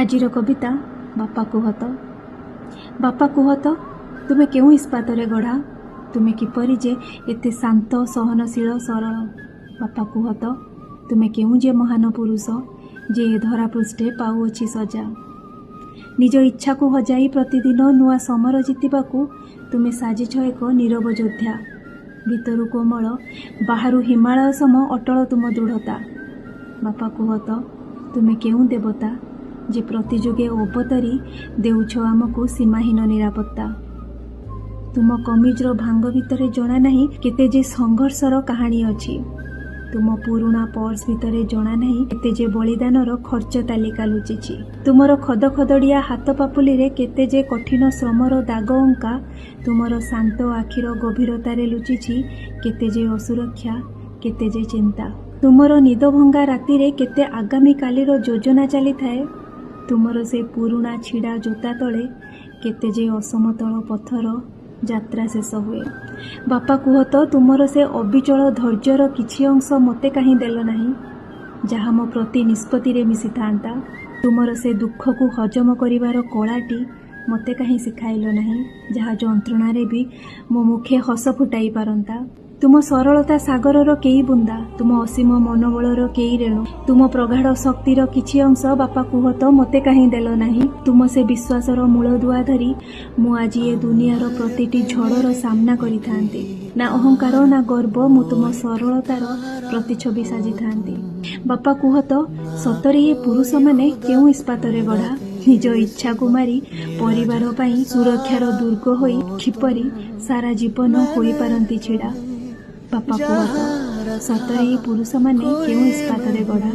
ଆଜିର କବିତା ବାପା କୁହ ତ। ବାପା କୁହ ତ, ତୁମେ କେଉଁ ଇସ୍ପାତରେ ଗଢ଼ା? ତୁମେ କିପରି ଯେ ଏତେ ଶାନ୍ତ, ସହନଶୀଳ, ସରଳ? ବାପା କୁହ ତ, ତୁମେ କେଉଁ ଯେ ମହାନ ପୁରୁଷ ଯେ ଏ ଧରାପୃଷ୍ଠେ ପାଉଅଛି ସଜା? ନିଜ ଇଚ୍ଛାକୁ ହଜାଇ ପ୍ରତିଦିନ ନୂଆ ସମର ଜିତିବାକୁ ତୁମେ ସାଜିଛ ଏକ ନୀରବ ଯୋଦ୍ଧା। ଭିତରୁ କୋମଳ, ବାହାରୁ ହିମାଳୟ ସମ ଅଟଳ ତୁମ ଦୃଢ଼ତା। ବାପା କୁହ ତ, ତୁମେ କେଉଁ ଦେବତା ଯେ ପ୍ରତିଯୁଗେ ଅବତରି ଦେଉଛ ଆମକୁ ସୀମାହୀନ ନିରାପତ୍ତା? ତୁମ କମିଜର ଭାଙ୍ଗ ଭିତରେ ଜଣା ନାହିଁ କେତେ ଯେ ସଂଘର୍ଷର କାହାଣୀ ଅଛି। ତୁମ ପୁରୁଣା ପର୍ସ ଭିତରେ ଜଣା ନାହିଁ କେତେ ଯେ ବଳିଦାନର ଖର୍ଚ୍ଚ ତାଲିକା ଲୁଚିଛି। ତୁମର ଖଦଖଦଡ଼ିଆ ହାତ ପାପୁଲିରେ କେତେ ଯେ କଠିନ ଶ୍ରମର ଦାଗ ଅଙ୍କା। ତୁମର ଶାନ୍ତ ଆଖିର ଗଭୀରତାରେ ଲୁଚିଛି କେତେ ଯେ ଅସୁରକ୍ଷା, କେତେ ଯେ ଚିନ୍ତା। ତୁମର ନିଦଭଙ୍ଗା ରାତିରେ କେତେ ଆଗାମୀ କାଲିର ଯୋଜନା ଚାଲିଥାଏ। ତୁମର ସେ ପୁରୁଣା ଛିଡ଼ା ଜୋତା ତଳେ କେତେ ଯେ ଅସମତଳ ପଥର ଯାତ୍ରା ଶେଷ ହୁଏ। ବାପା କୁହ ତ, ତୁମର ସେ ଅବିଚଳ ଧୈର୍ଯ୍ୟର କିଛି ଅଂଶ ମୋତେ କାହିଁ ଦେଲ ନାହିଁ, ଯାହା ମୋ ପ୍ରତି ନିଷ୍ପତ୍ତିରେ ମିଶିଥାନ୍ତା? ତୁମର ସେ ଦୁଃଖକୁ ହଜମ କରିବାର କଳାଟି ମୋତେ କାହିଁ ଶିଖାଇଲ ନାହିଁ, ଯାହା ଯନ୍ତ୍ରଣାରେ ବି ମୋ ମୁଖେ ହସ ଫୁଟାଇ ପାରନ୍ତା? ତୁମ ସରଳତା ସାଗରର କେଇ ବୁନ୍ଦା, ତୁମ ଅସୀମ ମନୋବଳର କେଇ ରେଣୁ, ତୁମ ପ୍ରଗାଢ଼ ଶକ୍ତିର କିଛି ଅଂଶ, ବାପା କୁହ ତ, ମୋତେ କାହିଁ ଦେଲ ନାହିଁ? ତୁମ ସେ ବିଶ୍ୱାସର ମୂଳଦୁଆ ଧରି ମୁଁ ଆଜି ଏ ଦୁନିଆର ପ୍ରତିଟି ଝଡ଼ର ସାମ୍ନା କରିଥାନ୍ତି। ନା ଅହଙ୍କାର ନା ଗର୍ବ, ମୁଁ ତୁମ ସରଳତାର ପ୍ରତିଛବି ସାଜିଥାନ୍ତି। ବାପା କୁହ ତ, ସତରେ ଏ ପୁରୁଷମାନେ କେଉଁ ଇସ୍ପାତରେ ଗଢ଼ା? ନିଜ ଇଚ୍ଛାକୁ ମାରି ପରିବାର ପାଇଁ ସୁରକ୍ଷାର ଦୁର୍ଗ ହୋଇ କିପରି ସାରା ଜୀବନ ହୋଇପାରନ୍ତି ଛିଡ଼ା? ବାପା କୁହ ତ, ସତରେ ଏ ପୁରୁଷମାନେ କେଉଁ ଇସ୍ପାତରେ ଗଢ଼ା?